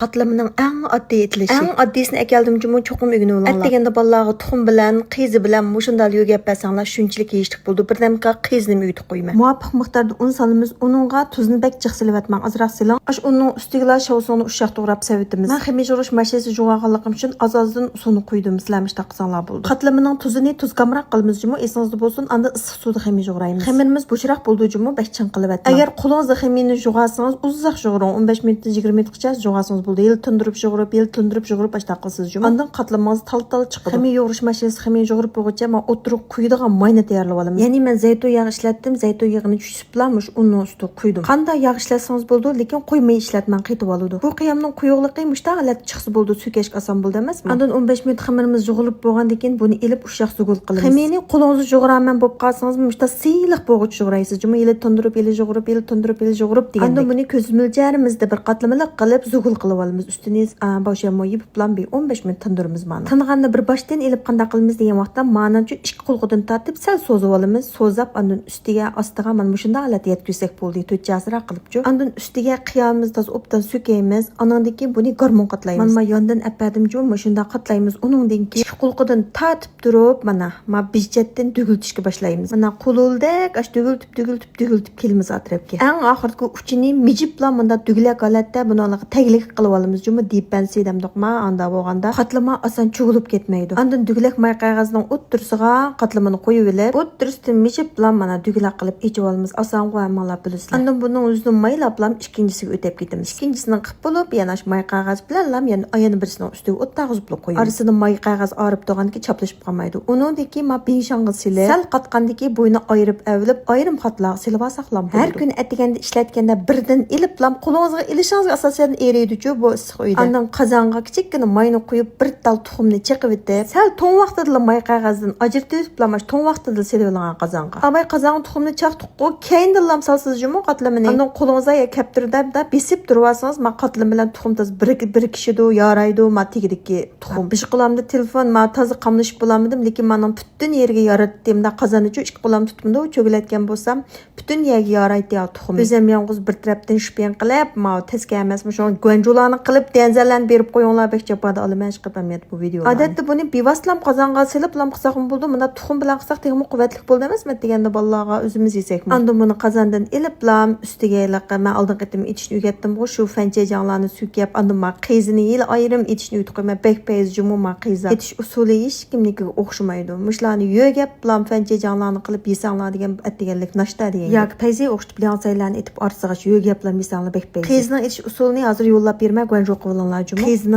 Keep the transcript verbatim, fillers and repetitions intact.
قاتلىمىنىڭ ئەڭ ئاددىي ئېتىلىشى. ئەڭ ئاددىيسىنى ئەكەلدىم جۇمۇ، چوقۇم ئۆگىنىۋېلىڭلار. ئەتىگەندە بالىلارغا تۇخۇم بىلەن، قىزى بىلەن مۇشۇنداق يۆگەپ بەرسەڭلار شۇنچىلىك يېيىشلىك بولىدۇ. بىردەمگە قىزىنىمۇ ئۆگىتىپ قويىمەن. مۇۋاپىق مىقداردا ئۇن سالىمىز. ئۇنىڭغا تۇزنى بەك جىق سېلىۋەتمەڭ، ئازراق سېلىڭ. ئاش ئۇننىڭ ئۈستىگىلا شاۋسۇڭنى ئۇششاق توغراپ سېلىۋېتىمىز. مەن خېمىر يۇغۇرۇش ماشىنىسى يۇغارغانلىقىم ئۈچۈن ئاز-ئازدىن ئۇسۇلنى قويدۇم، سىلەرمۇ شۇنداق قىلساڭلار بولىدۇ. قاتلىمىنىڭ تۇزىنى تۇزكامراق قىلىمىز جۇمۇ، ئېسىڭىزدە بولسۇن، ئاندىن ئىسسىق سۇدا خېمىر يۇغرايمىز. خېمىرىمىز بوشراق بولىدۇ جۇمۇ، بەك چىڭ قىلىۋەتمەڭ. ئەگەر قولىڭىزدا خېمىرنى يۇغارسىڭىز، ئۇزاق يۇغۇرۇڭ، ئون بەش مىنۇتتىن يىگىرمە مىنۇتقىچە يۇغارسىڭىز بولىدۇ. ھېلى تىندۇرۇپ يۇغۇرۇپ، ھېلى تىندۇرۇپ يۇغۇرۇپ ئاشۇنداق قىلىسىز جۇمۇ. ئاندىن قاتلىمىڭىز تال-تال چىقىدۇ. خېمىر يۇغۇرۇش ماشىنىسى خېمىر يۇغۇرۇپ بولغۇچە مەن ئوتتۇرىغا قۇيىدىغان ماينى تەييارلىۋالىمىز. يەنى مەن زەيتۇن ياغى ئىشلەتتىم، زەيتۇن يېغىنى چۈشۈرۈپلا مۇشۇ ئۇننىڭ ئۈستىگە قۇيدۇم. قانداق ياغ ئىشلەتسىڭىز بولىدۇ، لېكىن قويماي ئىشلەتمەڭ، قېتىۋالىدۇ. بۇ قىيامنىڭ قويۇقلۇقى مۇشۇنداق ھالەتتە چىقسا بولىدۇ، سۈركەشكە ئاسان بولىدۇ ئەمەسمۇ؟ ئاندىن ئون بەش مىنۇت خېمىرىمىز يۇغۇرۇلۇپ بولغاندىن كېيىن بۇنى ئېلىپ ئۇششاق زۇگۇل قىلىمىز. خېمىرنى قولىڭىزدا يۇغۇرارمەن بولۇپ قالسىڭىز مۇشۇنداق سىلىق بولغۇچە يۇغۇرايسىز جۇمۇ، ھېلى تىندۇرۇپ، ھېلى يۇغۇرۇپ، ھېلى تىندۇرۇپ، ھېلى يۇغۇرۇپ دېگەندەك. ئاندىن بۇنى كۆز مۆلچەرىمىزدە بىر قاتلىمىلىق قىلىپ زۇگۇل قىلىۋالىمىز. ئۈستىنى، ئا، باشا مويى بىر ئون بەش مىنۇت تىندۇرىمىز مانا. تىنغاننى بىر باشتىن ئېلىپ قانداق قىلىمىز دېگەن ۋاقىتتا مانانچۇ ئىككى قۇلىقىدىن تارتىپ سەل سوزۇۋالىمىز. سوزاپ ئاندىن ئۈستىگە، ئاستىغا مانا مۇشۇنداق ھالەتتە يەتكۈزسەك بولدى، تۆت چاسىراق قىلىپچۇ. ئاندىن ئۈستىگە قىيامىمىزنى تازا ئوبدان سۈركەيمىز. ئانىڭدىن كېيىن بۇنى گارمون قاتلايمىز. مانا ما ياندىن ئەپەردىمچۇ، مۇشۇنداق قاتلايمىز. ئۇنىڭدىن كېيىن ئىككى قۇلىقىدىن تارتىپ تۇرۇپ، مانا ما بىز چەتتىن دۈگۈلتۈشكە باشلايمىز. مانا قۇلۇلدەك ئاش دۈگۈلتۈپ، دۈگۈلتۈپ، دۈگۈلتۈپ كېلىمىز ئەترەپكە. ئەڭ ئاخىرقى ئۇچىنى مىجىپلا مۇنداق دۈگىلەك ھالەتتە بۇنىڭغا تەگلىك قىلىۋالىمىز جۇمۇ، دېپەنسى دەمدۇقما، ئاندا بولغاندا قاتلىما ئاسان چۇۋۇلۇپ كەتمەيدۇ. ئاندىن دۈگىلەك ماي قەغەزنىڭ ئوتتۇرىسىغا قاتلىمىنى قويۇۋېلىپ، ئوتتۇرىسىدىن مىجىپلا مانا دۈگىلەك قىلىپ ئېچىۋالىمىز. ئاسانغۇ ھەممىڭلار بىلىسىلەر. ئاندىن بۇنىڭ يۈزىنى مايلاپلام ئىككىنچىسىگە ئۆتەپ كېتىمىز. ئىككىنچىسىنى قىلىپ بولۇپ، يەنە ئاشۇ ماي قەغەز بىلەنلام يەنە، يەنە بىرسىنىڭ ئۈستىگە ئوتتۇرىغا قويىمىز. ئارىسىدا ماي قەغەز ئايرىپ تۇرغاندىكىن چاپلىشىپ قالمايدۇ. ئۇنىڭدىن كېيىن ما بىڭشاڭغا سېلىپ، سەل قاتقاندىن كېيىن بوينى ئايرىپ ئەۋلىپ، ئايرىم قاتلارغا سېلىۋالساقلام بولىدۇ. ھەر كۈنى ئەتىگەندە ئىشلەتكەندە بىردىن ئېلىپلام قولىڭىزغا ئېلىشىڭىزگە ئاساسەن ئېرىيدۇچۇ بۇ ئىسسىق ئۆيدە. ئاندىن قازانغا كىچىككىنە ماينى قۇيۇپ، بىر تال تۇخۇمنى چېقىۋېتىپ، سەل توڭ ۋاقتىدىلا ماي قەغەزدىن ئاجرىتىۋېتىپلام ئاشۇ توڭ ۋاقتىدىلا سېلىۋېلىڭ قازانغا. ئاباي قازانغا تۇخۇمنى چاقتۇققۇ، كەينىدىنلام سالسىز جۇمۇ قاتلىمىنى. ئاندىن قولىڭىزغا يا كەپتۈردە بېسىپ تۇرۇۋالسىڭىز، ما قاتلىمە بىلەن تۇخۇم تازا بىر، بىرىكىشىدۇ، يارايدۇ، ما تېگىدىكى تۇخۇم. بىر قولامدا تېلېفون، ما تازا قاملىشىپ بولالمىدىم، لېكىن مانىڭ پۈتۈن يېرىگە ياراتتى. مۇنداق قازاننى چۇ ئىككى قولام تۇتمىدۇ، چۆگىلەتكەن بولسام، پۈتۈن يەرگە يارايتتى يا تۇخۇم. ئۆزۈم يالغۇز بىر تەرەپتىن شىپىڭ قىلىپ، ماۋۇ تەسكە ئەمەس، مۇشۇ گۇەنجۇلارنى قىلىپ، دەنزەلەرنى بېرىپ قويۇڭلار، بەك جاپادا ئالىمەن ئىشقىلىپ ئەمەت بۇ ۋىدېئولارنى. ئادەتتە بۇنى بىۋاسىتىلام قازانغا سېلىپلام قىلساقمۇ بولىدۇ، مۇنداق تۇخۇم بىلەن قىلساق تېخىمۇ قۇۋۋەتلىك بولىدۇ ئەمەسمۇ دېگەندە بالىلارغا ئۆزىمىز يېسەكمۇ. ئاندىن بۇنى قازاندىن ئېلىپلام ئۈستىگە ھېلىقى مەن ئالدىنقى قېتىم ئېتىشنى ئۆگەتتىمغۇ، شۇ فەنچەيجاڭلارنى سۈركەپ، ئاندىن ما قىزىنى ھېلى ئايرىم ئېتىشنى ئۆگىتىپ قويىمەن، بەك پەيزى جۇمۇ ما قىزا. ئېتىش ئۇسۇلى ھېچ كىمنىڭكىگە ئوخشىمايدۇ. مۇشۇلارنى يۆگەپلام فەنچەيجاڭلارنى قىلىپ يېسەڭلار دېگەن ئەتىگەنلىك ناشتا دېگەن ياكى پەيزى ئوخشىتىپ لياڭسەيلەرنى ئېتىپ ئارىسىغا يۆگەپلام يېسەڭلار بەك پەيزى. قىزىنىڭ ئېتىش ئۇسۇلىنى ھازىر يوللاپ بېرىمەن، گۇەنجۇ قىلىۋېلىڭلار جۇمۇ. قىزىنىڭ